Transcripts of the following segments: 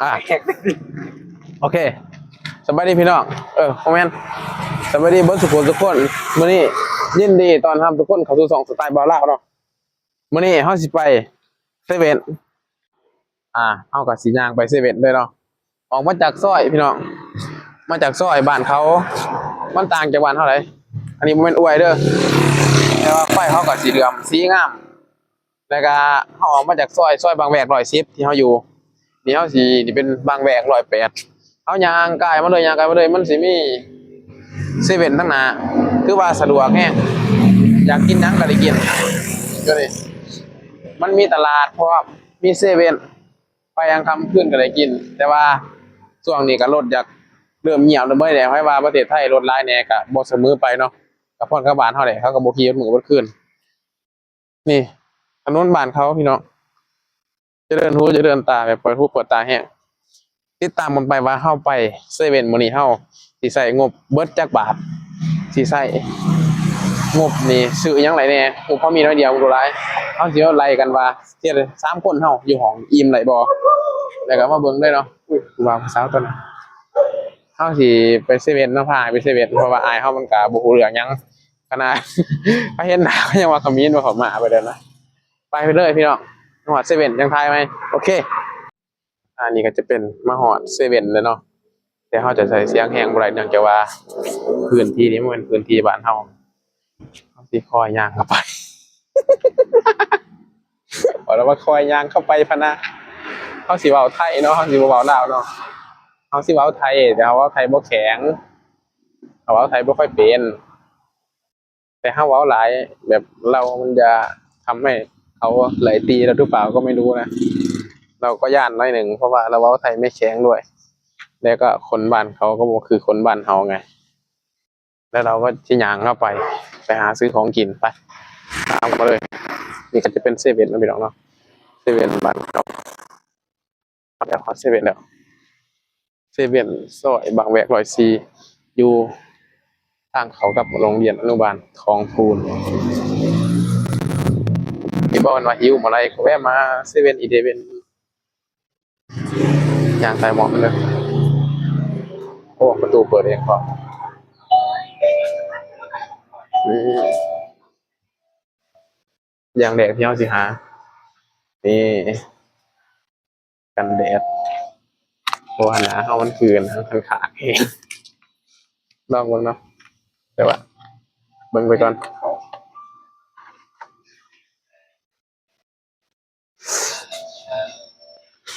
ອ່າ ໂອເຄ ສະບາຍດີພີ່ນ້ອງ ເອີ ບໍ່ແມ່ນ ສະບາຍດີເບິດສູ່ຄົນທຸກຄົນ. ມື້ນີ້ຍິນດີຕ້ອນຮັບທຸກຄົນເຂົ້າສູ່ຊ່ອງສະໄຕລ໌ບ່າວລາວເນາະ. ມື້ນີ້ເຮົາຊິໄປເຊເວັ່ນ ອ່າ ເຮົາກໍຊິຍ່າງໄປເຊເວັ່ນເລີຍເນາະ. ອອກມາຈາກຊອຍພີ່ນ້ອງ ມາຈາກຊອຍບ້ານເຂົາ ມັນຕ່າງຈາກບ້ານເຮົາໃດ໋. ອັນນີ້ບໍ່ແມ່ນອວຍເດີ້ ແຕ່ວ່າໄຟເຂົາກໍຊິເຫຼື້ອມສີງາມ. ແລ້ວກະເຮົາອອກມາຈາກຊອຍ ຊອຍບາງແວກຮ້ອຍສິບທີ່ເຮົາຢູ່ນີ້ ເຮົາຊິ ນີ້ເປັນບາງແວກຮ້ອຍແປດ ເຮົາຍ່າງກາຍມາເລີຍ ຍ່າງກາຍມາເລີຍ ມັນຊິມີເຊເວັ່ນທາງໜ້າ ຖືວ່າສະດວກແຮງ ຢາກກິນຫຍັງກໍໄດ້ກິນ. ຢູ່ນີ້ມັນມີຕະຫຼາດພ້ອມ ມີເຊເວັ່ນ ໄປກາງຄ່ຳຄືນກໍໄດ້ກິນ. ແຕ່ວ່າຊ່ວງນີ້ກໍລົດຢາກເລີ່ມງຽບແລ້ວເບິ່ງແດ່ ໃຜວ່າປະເທດໄທລົດຫຼາຍແດ່ ກໍບໍ່ສະເໝີໄປເນາະ ກໍພໍນກັບບ້ານເຮົາແຫຼະ ເຂົາກໍບໍ່ຂີ່ເບິດມື້ເບິດຄືນ. ນີ້ຖະໜົນບ້ານເຂົາພີ່ນ້ອງ ຈະເລີນຫູຈະເລີນຕາ ແບບເປີດຫູເປີດຕາແຮງ. ຕິດຕາມກັນໄປວ່າເຮົາໄປເຊເວັ່ນມື້ນີ້ ເຮົາຊິໃຊ້ງົບເບິດຈັກບາດ ຊິໃຊ້ງົບນີ້ຊື້ຫຍັງໄດ້ແດ່. ງົບເຮົາມີໜ້ອຍດຽວ ບໍ່ຫຼາຍ ເຮົາຊິມາໄລ່ກັນວ່າ ເຮັດສາມຄົນເຮົາຢູ່ຫ້ອງອີ່ມໄດ້ບໍ່ ແລ້ວກໍມາເບິ່ງເລີຍເນາະ. ອຸ້ຍ ຜູ້ບ່າວຜູ້ສາວຕົວນັ້ນ ເຮົາຊິໄປເຊເວັ່ນເນາະ ພາໄປເຊເວັ່ນ ເພາະວ່າອ້າຍເຮົາມັນກໍບໍ່ຮູ້ເລື່ອງຫຍັງ. ຂະໜາດ ເຂົາເຫັນໜ້າເຂົາຍັງວ່າຂະມິນວ່າເຂົາມາໄປເດີນະ. ໄປ ໄປເລີຍພີ່ນ້ອງ ຮອດເຊເວັ່ນຈັ່ງຖ່າຍໃໝ່. ໂອເຄ ອັນນີ້ກໍຈະເປັນມາຮອດເຊເວັ່ນແລ້ວເນາະ ແຕ່ເຮົາຈະໃຊ້ສຽງແຮງບໍ່ໄດ້ ເນື່ອງຈາກວ່າພື້ນທີ່ນີ້ມັນເປັນພື້ນທີ່ບ້ານເຮົາ. ເຮົາຊິຄ່ອຍຍ່າງເຂົ້າໄປ ເວົ້າແລ້ວວ່າຄ່ອຍຍ່າງເຂົ້າໄປພະນະ. ເຮົາຊິເວົ້າໄທເນາະ ເຮົາຊິບໍ່ເວົ້າລາວເນາະ ເຮົາຊິເວົ້າໄທ ແຕ່ເຮົາເວົ້າໄທບໍ່ແຂງ ເຮົາເວົ້າໄທບໍ່ຄ່ອຍເປັນ. แต่ถ้าเว้าหลายแบบเรามันจะทำให้เขาไล่ตีเราหรือเปล่าก็ไม่รู้นะ เราก็ย้านหน่อยหนึ่ง เพราะว่าเราเว้าไทยไม่แข็งด้วย แล้วก็คนบ้านเขาก็บ่คือคนบ้านเฮาไง แล้วเราก็สิย่างเข้าไป ไปหาซื้อของกิน ไป ตามมาเลย นี่ก็จะเป็นเซเว่นนะพี่น้องเนาะ เซเว่นบ้านเขา ฮอดแล้ว ฮอดเซเว่นแล้ว เซเว่นซอยบางแวกร้อยสี่ อยู่ทางเข้ากับโรงเรียนอนุบาลทองพูน ที่บอกว่าหิวเมื่อไหร่ก็แวะมาเซเว่นอีเลฟเว่น ย่างใส่หมอกมันเลย โอ้ ประตูเปิดเองพร้อม อืม อย่างแรกที่เราสิหา นี่ กันแดด เพราะว่าหน้าเรามันคือหน้าคันขากแฮง ลองเบิ่งเนาะ แต่ว่าเบิ่งไปก่อน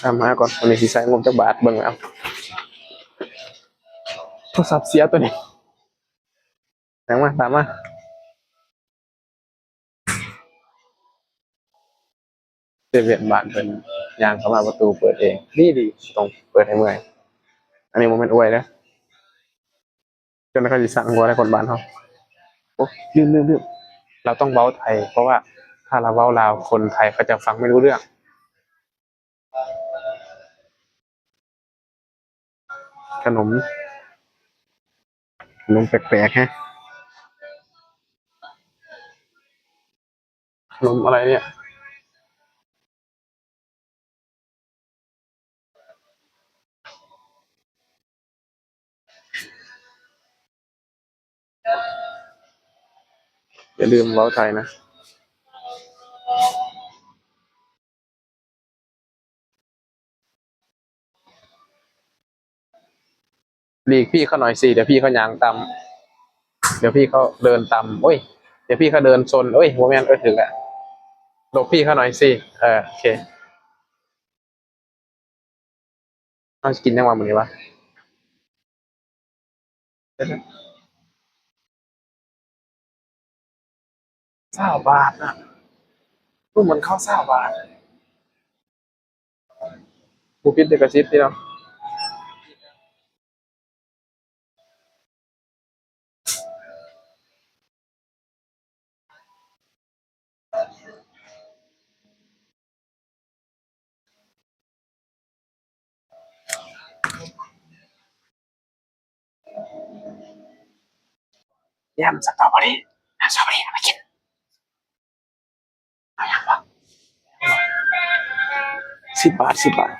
ตามหาก่อน วันนี้สิใช้งบจักบาท เบิ่งแล้ว โทรศัพท์เสียตัวนี้ ยังมา ตามมา เซเว่นบ้านเพิ่น ย่างเข้ามาประตูเปิดเอง ดีๆ ต้องเปิดให้เมื่อย อันนี้บ่แม่นอวยเด้อ จนเขาสิสั่งหัวได้คนบ้านเฮา โอ้ ลืมๆๆ เราต้องเว้าไทย เพราะว่าถ้าเราเว้าลาว คนไทยเขาจะฟังไม่รู้เรื่อง ขนม ขนมแปลกๆ แฮะ ขนมอะไรเนี่ย อย่าลืมเว้าไทยนะ หลีกพี่เขาหน่อยสิ เดี๋ยวพี่เขาย่างตาม เดี๋ยวพี่เขาเดินตาม โอ้ย เดี๋ยวพี่เขาเดินซน โอ้ย บ่แม่น เออ ถูกแล้ว หลบพี่เขาหน่อยสิ เออ โอเค เฮาสิกินหยังวะมื้อนี้วะ ซาวบาทนะ รู้เหมือนเขาซาวบาท บ่ผิดลิขสิทธิ์ติเนาะ แยมสตรอเบอรี่ เอาสตรอเบอรี่มากิน เอาหยังวะ สิบบาท สิบบาท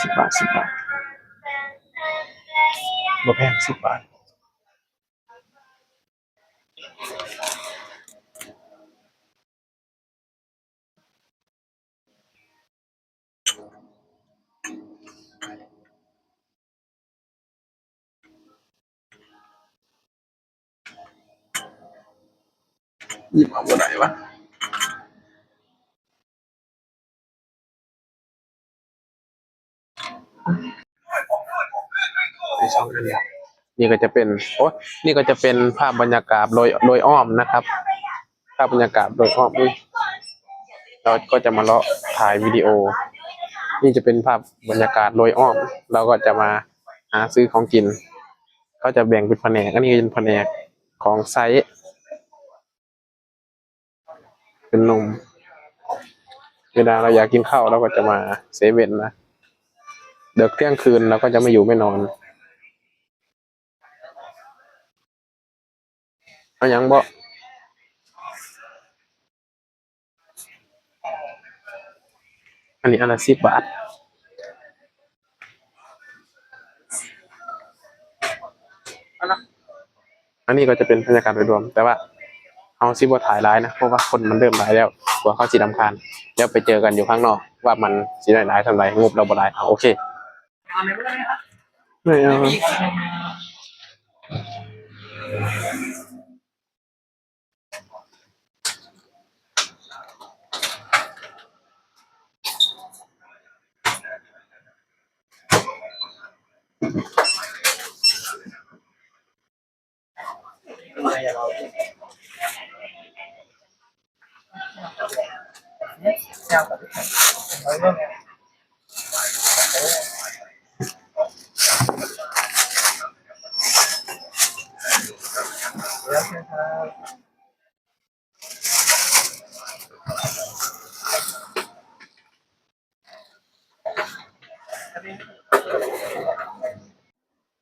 ສິບບາດ ສິບບາດ ບໍ່ແພງ ສິບບາດ. ຍິບເອົາບໍ່ໄດ້ວະ. ນີ້ກໍຈະເປັນ ໂອ້ ນີ້ກໍຈະເປັນພາບບັນຍາກາດໂດຍ ໂດຍອ້ອມນະຄັບ ພາບບັນຍາກາດໂດຍອ້ອມ. ເຮົາກໍຈະມາເລາະຖ່າຍວິດີໂອ. ນີ້ຈະເປັນພາບບັນຍາກາດໂດຍອ້ອມ. ເຮົາກໍຈະມາຫາຊື້ຂອງກິນ. ເຂົາຈະແບ່ງເປັນພະແນກ. ອັນນີ້ເປັນພະແນກຂອງໃຊ້ ເປັນໜຸ່ມ. ເວລາເຮົາຢາກກິນເຂົ້າ ເຮົາກໍຈະມາເຊເວັ່ນນະ. ເດິກທ່ຽງຄືນ ເຮົາກໍຈະໄມ່ຢູ່ໄມ່ນອນ. ເອົາຫຍັງບໍ່? ອັນນີ້ອັນລະສິບບາດ. ອັນນີ້ກໍຈະເປັນບັນຍາກາດໂດຍລວມ ແຕ່ວ່າເຮົາຊິບໍ່ຖ່າຍຫຼາຍນະ ເພາະວ່າຄົນມັນເລີ່ມຫຼາຍແລ້ວ ກວ່າເຂົາຊິລຳຄານ. ດຽວໄປເຈີກັນຢູ່ຂ້າງນອກ ວ່າມັນຊິໄດ້ຫຼາຍສ່ຳໃດ, ງົບເຮົາບໍ່ຫຼາຍ. ໂອເຄ. ໄດ້ເອົາ.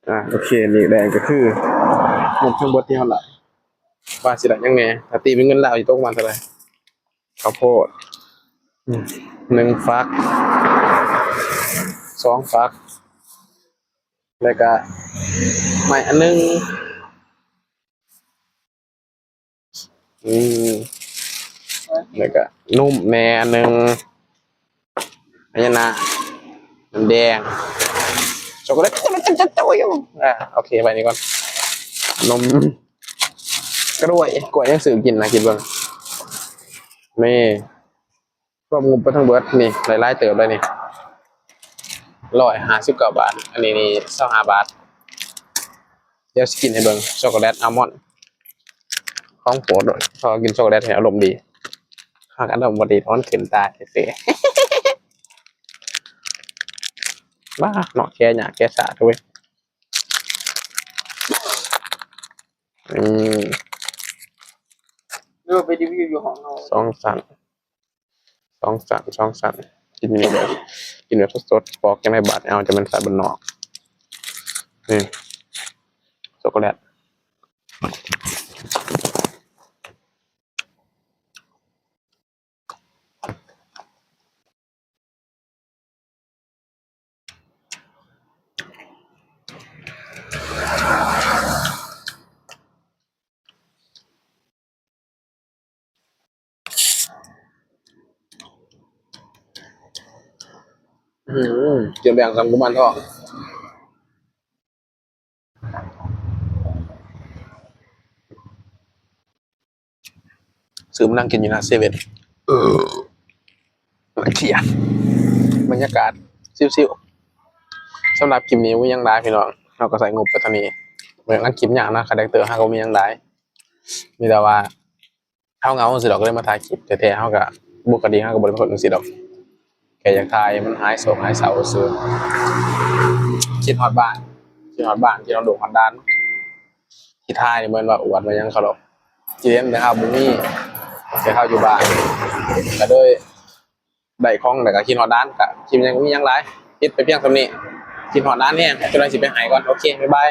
ອ່າ ໂອເຄ ເລກແດງກໍຄືໝົດທັງເບິດທີ່ເຮົາໄດ້. ວ່າຊິໄດ້ຫຍັງແດ່? ຖ້າຕີເປັນເງິນລາວຊິຕົກປະມານເທົ່າໃດ? ເຂົ້າໂພດ ອືມ ໜຶ່ງຝັກ ສອງຝັກ ແລ້ວກະໄມ້ອັນໜຶ່ງ. ອືມ ແລ້ວກະນົມແດ່ອັນໜຶ່ງ ພະຍານາກ ນ້ຳແດງ ຊັອກໂກແລັດ ອ່າ ໂອເຄ ໄວ້ນີ້ກ່ອນ. ນົມ ກະດ້ວຍ ກ້ວຍຍັງຊື້ກິນນະ ຄິດເບິ່ງ ນີ້. ລວມງົບໄປທັງເບິດນີ້ ຫຼາຍໆເຕີບເລີຍນີ້ ຮ້ອຍຫ້າສິບເກົ້າບາດ. ອັນນີ້ນີ້ ຊາວຫ້າບາດ. ດຽວຊິກິນໃຫ້ເບິ່ງ ຊັອກໂກແລັດອາມອນ ຂອງໂປດໂລດ. ເພາະວ່າກິນຊັອກໂກແລັດແລ້ວອາລົມດີ. ຫາກອາລົມບໍ່ດີ ມັນຂຶ້ນຕາເສຍໆ. ບ້າເນາະ ແກະຍາກແກະຊາກເວີຍ. ອືມ ຫຼືວ່າໄປຣີວິວຢູ່ຫ້ອງເຮົາ ສອງຊັ້ນ ສອງຊັ້ນ ສອງຊັ້ນ. ກິນແບບ ກິນແບບສົດໆ ປອກຈັ່ງໃດບາດ ເອົາຈັ່ງແມ່ນສາຍບ້ານນອກ. ນີ້ ຊັອກໂກແລັດ. ອືມ ຈຽວແບງສ່ຳກຸມານທອງ. ຊື້ມານັ່ງກິນຢູ່ໜ້າເຊເວັ່ນ ເອີ ເຄຍ ບັນຍາກາດຊິວໆ. ສຳລັບຄລິບນີ້ບໍ່ມີຫຍັງຫຼາຍພີ່ນ້ອງ ເຮົາກໍໃຊ້ງົບໄປເທົ່ານີ້. ບໍ່ຢາກອັດຄລິບຍາວນະ ຄາແຣັກເຕີເຮົາກໍບໍ່ມີຫຍັງຫຼາຍ ມີແຕ່ວ່າ ເຮົາເຫງົາຈັ່ງຊີ້ດອກ ກໍເລີຍມາຖ່າຍຄລິບ. ແທ້ໆ ເຮົາກໍ ປົກກະຕິເຮົາກໍບໍ່ໄດ້ເປັນຄົນຈັ່ງຊີ້ດອກ ແຄ່ຢາກຖ່າຍໃຫ້ມັນຫາຍໂສກຫາຍເສົ້າຊື່ໆ. ຄິດຮອດບ້ານ ຄິດຮອດບ້ານ ຄິດຮອດລູກຮອດຫຼານ. ຊິຖ່າຍນີ້ບໍ່ແມ່ນວ່າອວດວ່າຫຍັງເຂົາດອກ ຊິເຫັນແຕ່ເຮົາບໍ່ມີ ແຕ່ເຮົາຢູ່ບ້ານ ກໍເລີຍໄດ້ຂອງ ແລ້ວກໍຄິດຮອດຫຼານ. ກໍຄລິບນີ້ບໍ່ມີຫຍັງຫຼາຍ ປິດໄປພຽງສ່ຳນີ້. ຄິດຮອດຫຼານແຮງ ຈັ່ງໃດຊິໄປໃຫ້ກ່ອນ. ໂອເຄ ບາຍບາຍ.